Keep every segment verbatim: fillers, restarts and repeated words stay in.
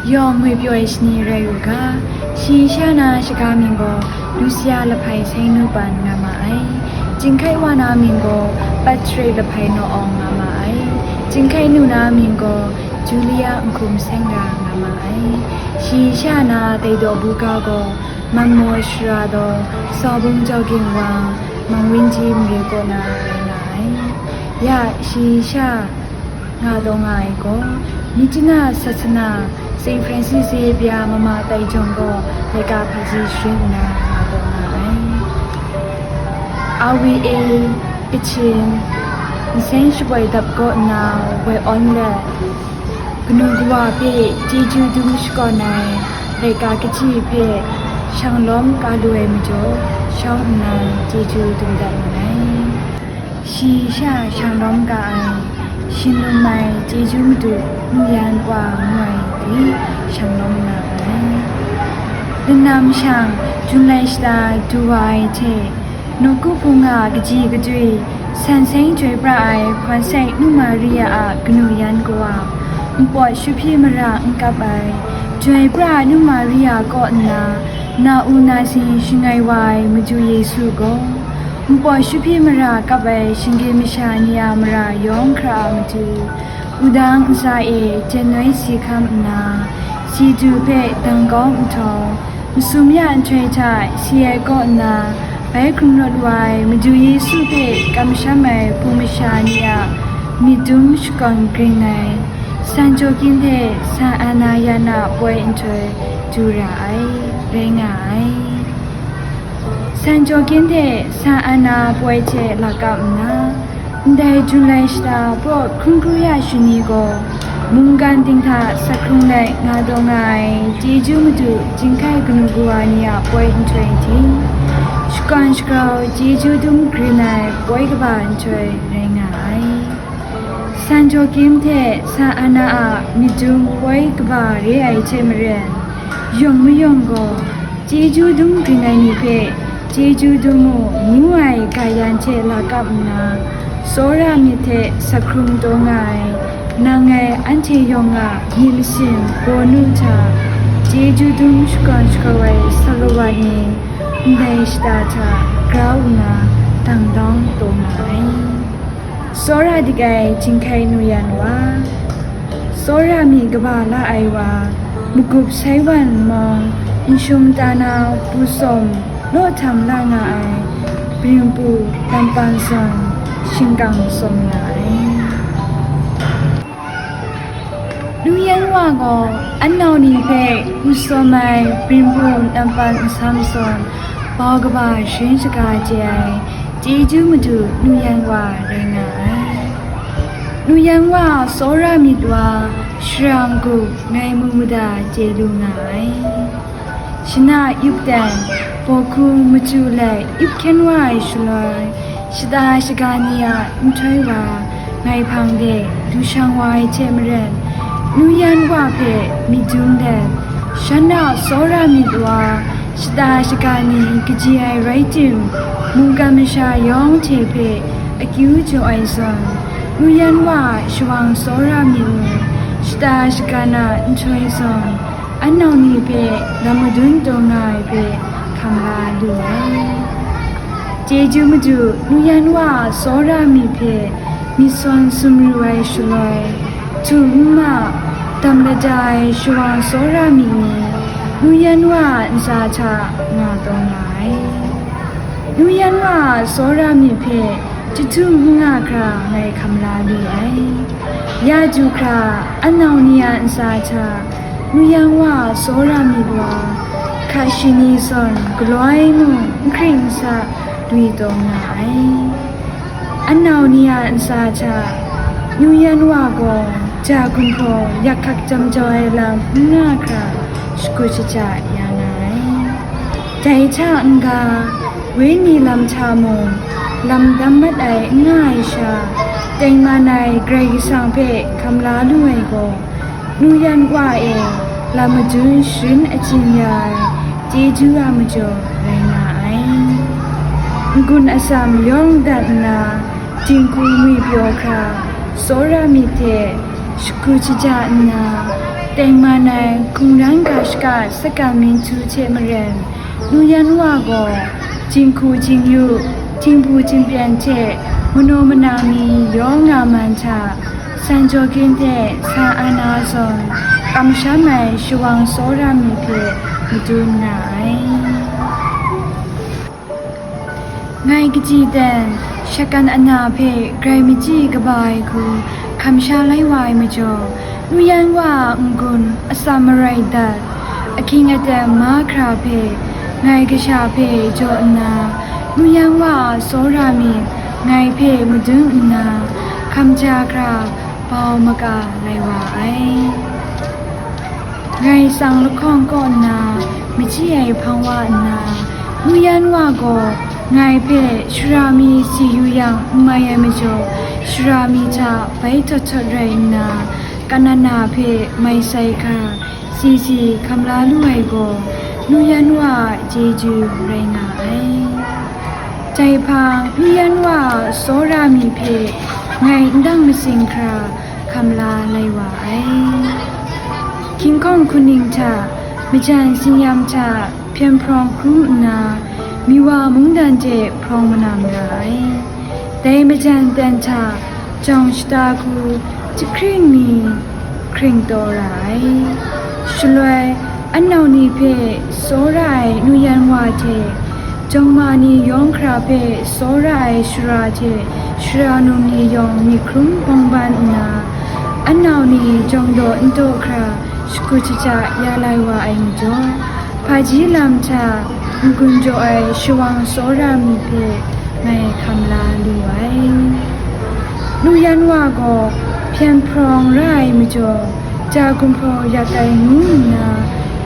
Yawng ngwipyaw ai shani rai u ga, shi sha na shaga mying gaw Lusia Lahpai Sainu Pan nga ma ai. Jinghkai wa na mying gaw Patre Lahpai Naw Awng nga ma ai. Jinghkai nu na mying gaw Julia Nhkum Seng Ra nga ma ai. Shi sha na dai daw buga gaw Mangmaw Shara Daw, Sawbung Jawging Wa, Mangwinji Mare kaw na rai nga ai. Ya, shi sha nga taw nga ai gaw, Myitkyina Sasana, Saint Francis Xavier mama tai jawng gaw laika hpaji sharin nna nga taw nga ai. R V A, Kachin, Nseng Shaboi Dap kaw nna woi awn let, kanu kawa hpe chyeju dum shakawn ai laika kaji hpe shanglawm ka lu ai majaw, shawng nnan chyeju dum dat nngai. Shi sha shanglawm ka ai, Shinlum Mai Chyeju Madu Nu Yan Wa ngu ai hte shanglawm nga ai. Lanam shang, Jun lai shata du wa ai hte, Nawku Hpung a kaji kadwi san seng chyoi pra ai Hkawnsek Nu Maria a kanu yan kawa, npawt shahpyi mara n kap ai, chyoi pra Nu Maria kaw nna, na u na sin shangai wa ai Madu Yesu gaw, npawt shahpyi mara kap ai shinggyim masha ni a mara yawng hkra a matu, wudang ntsa e jennoi si hkam nna, si du hpe dang kau nhtawm, masum ya nhtoi hta si ai kaw nna, bai hkrung rawt wa ai Madu Yesu hpe kamsham ai hpung masha ni a myit dum shakawn gring ai, San Joakim hte San Anna yan a poi nhtoi du ra ai, rai nga ai. San Joakim hte San Anna poi hte lakap nna, ndai Jun lai shata praw hkungkru ya shani gaw, mungkan ting hta sak hkrung let nga taw nga ai chyeju madu jinghkai kanu kawa ni a poi nhtoi hte, shakawn shagrau chyeju dum grin ai poi kaba nhtoi rai nga ai. San Joakim hte San Anna a myit dum poi kaba re ai hte maren, yawng mayawng gaw, chyeju dum grin ai ni hpe chyeju dum mu, ngu ai gayan hte lakap nna, tsawra myit hte sak hkrung taw nga ai, nang ngai anhte yawng a myit masin bawnu hta chyeju dum shakawn shagrau ai salawat ni ndai shata hta grau nna dang dawng taw nga ai. Tsawra dik ai Jinghkai Nu Yan Wa, tsawra mi kaba la ai wa, magup sai wan nmawng, nshum ta na pu sawm, law htam la nga ai, bringpu lampan zawn, shingkang sawm nga ai. Nu Yan Wa gaw anau ni hpe pu sawm ai, bringpu lampan nsam zawn, bau kaba sharin shaga chye ai, chyeju madu Nu Yan Wa rai nga ai. Nu Yan Wa tsawra myit wa, shara n-gup ngai mu mada chye lu nga ai. Shana yup dan, bawhku machyu let yup hkyen wa ai shaloi, shata shaga ni a nhtoi wa ngai hpang de du shang wa ai hte maren, Nu Yan Wa hpe myit dum let, shan a tsawra myit wa shata shaga ni kaji ai rai tim, mungkan masha yawng hte hpe akyu jaw ai zawn, Nu Yan Wa a shawang tsawra myit ni, shata shaga na nhtoi zawn, anau ni hpe lam madun taw nga ai hpe hkam la lu ai. Chyeju madu Nu Yan Wa a tsawra myit hpe myit sawn sumru ai shaloi, htum n ma, dam lada ai shawang tsawra myit ni Nu Yan Wa a ntsa hta nga taw nga ai. Nu Yan Wa a tsawra myit hpe chyahtum n nga hkra ngai hkam la lu ai. Ya du hkra, anau ni a ntsa hta Nu Yan Wa a tsawra myit wa, hka shani zawn galoi mung n hkring n sa lui taw nga ai. Anau ni a ntsa hta Nu Yan Wa gaw ja gumhpraw yak hkak jam jau ai lam n nga hkra shakut shaja ya nga ai. Dai hta n-ga, wenyi lam hta mung lam dam mat ai n nga ai sha, tengman ai Karai Kasang hpe hkam la lu ai gaw, Nu Yan Wa e lam madun sharin achyin ya ai chyeju a majaw rai nga ai. N-gun atsam yawng dat nna, dinghku ngwipyaw hkra, tsawra myit hte shakut shaja nna, Tengman ai hkungran ga shaka Sakan Minhtu hte maren, Nu Yan Wa gaw jinghku jingyu, jingbu jingpyen hte manaw manang ni yawng nga man hta, San Joakim hte San Ana zawn kamsham ai shawang tsawra mi hpe madun nga ai. Ngai kaji ten Shakan Ana hpe grai machyi kaba ai hku hkam sha lai wa ai majaw, Nu Yan Wa a n-gun atsam marai dat, ahkying aten mahkra hpe ngai kasha hpe jaw nna, Nu Yan Wa a tsawra mi ngai hpe madun nna, hkam ja hkra bau maka lai wa ai. Ngai tsang lahkawng kaw nna machyi ai hpang wa nna, Nu Yan Wa gaw ngai hpe shara mi si yu yang n mai ai majaw, shara mi hta bai htawt htawt rai nna, Kanana hpe mai sai hkra si si hkam la lu ai gaw, Nu Yan Wa a chyeju rai nga ai. Dai hpang Nu Yan Wa a tsawra mi hpe ngai n dang matsing hkra hkam la lai wa ai. Hkying hkawng hkuning hta, majan tsin-yam hta hpyen hprawng hkrum nna, Miwa mungdan hte hprawng manam ra ai. Dai majan ten hta jawng shata hku jahkring mi hkring taw ra ai. Shaloi, anau ni hpe tsawra ai Nu Yan Wa hte, jawng ma ni yawng hkra hpe tsawra ai shara hte shara num ni yawng myit hkrum bawng ban nna, anau ni jawng daw n daw hkra shakut shaja ya lai wa ai majaw, hpaji lam hta n-gun jaw ai shawang tsawra mi hpe ngai hkam la lu ai. Nu Yan Wa gaw hpyen hprawng ra ai majaw, ja gumhpraw yak ai ngu nna,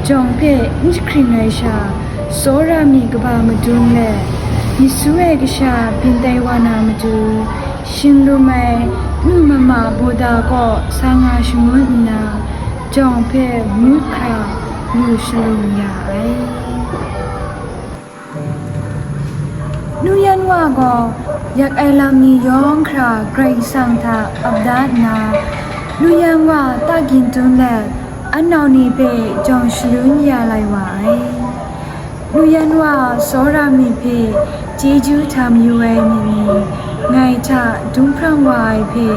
jawng hpe n jahkring ai sha, tsawra mi kaba madun let, myit su ai kasha byin tai wa na matu, shinglum ai nu mama Buddha kaw sa nga shangun nna, jawng hpe ngut hkra yu shalum ya ai. Nu Yan Wa gaw yak ai lam ni yawng hkra Karai Kasang hta ap da nna, Nu Yan Wa ta gin tun let, anau ni hpe jawng shalun ya lai wa ai. Nu Yan Wa a tsawra mi hpe chyeju hta mayu ai myit ni, ngai hta dum hprang wa ai hpe,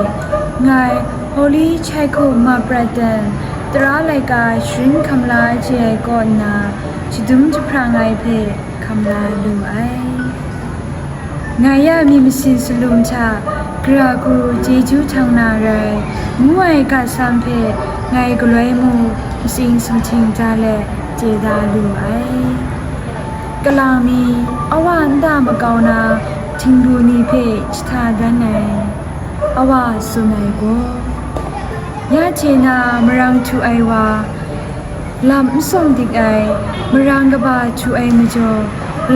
ngai Holy Chaiko Mahaprat dan tara laika sharin hkam la ai chye ai kaw nna, shadum jahprang ai hpe hkam la lu ai. Ngai a myit masin salum hta gara hku chyeju htang na rai, ngu ai gasam hpe ngai galoi mu matsing sumhting da let chye da lu ai. Kalang mi, awa nta makau na htingbu ni hpe jahta dan ai, awa tsun ai gaw, ya hte na marang htu ai wa, lam n sawng dik ai, marang kaba htu ai majaw,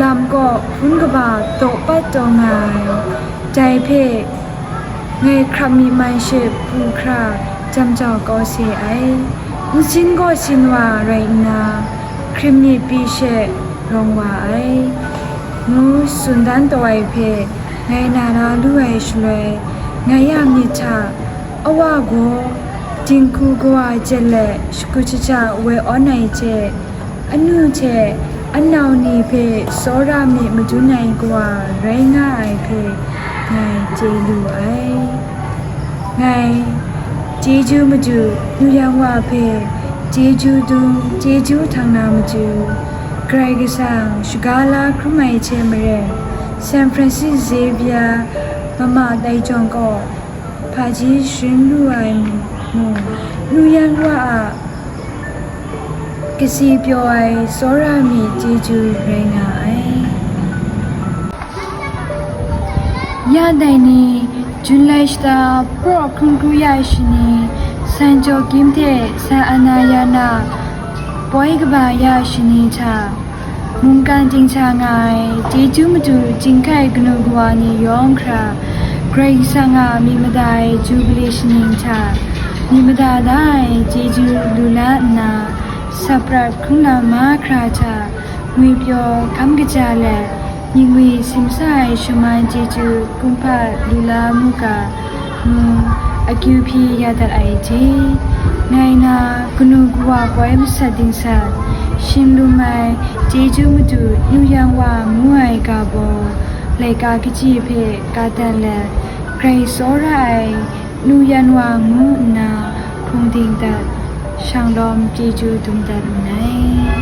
lam kaw hpun kaba daw pat taw nga ai. Dai hpe, ngai hkrap mi man she pru hkra jam jau kau se ai. Nsin gaw sin wa rai nna, hkrim myit pyi she rawng wa ai, ngu tsun dan taw ai hpe ngai na la lu ai shaloi, ngai a myit hta, awa gaw dinghku kawa jet let shakut shaja woi awn ai hte, anu hte anau ni hpe tsawra mi madun ai kawa rai nga ai hpe ngai chye lu ai. Ngai, chyeju madu Nu Yan Wa hpe chyeju dum, chyeju htang na matu, Karai Kasang shaga la hkrum ai hte maren, San Francis Xavier mama dai jawng kaw hpaji sharin lu ai mung, Nu Yan Wa a kasi pyaw ai tsawra mi chyeju rai nga ai. Ya dai ni, Jun lai shata, praw hkrum kru ya ai shani, San Joakim hte San Ana ya na poi kaba ya ai shani hta, mungkan dinghta nga ai, chyeju madu chyinghkai kanu kawa ni yawng hkra, Karai Kasang a myit mada ai Jubili shaning hta, myit mada da ai chyeju lu la nna, saprat hkrung lam mahkra hta, ngwipyaw hkam kaja let, myit ngwi simsa ai shaman chyeju kumhpa lu la mu ga, ngu akyu hpyi ya dat ai hte, Ngai na kanu kawa koi masat dingsat, shing lum ai, chyeju madu nu yan wa ngu ai ga baw, laika kachyi hpe ka dat let, grai tsawra ai nu yan wa ngu nna hpung ding dat, shanglawm chyeju dum dat nngai.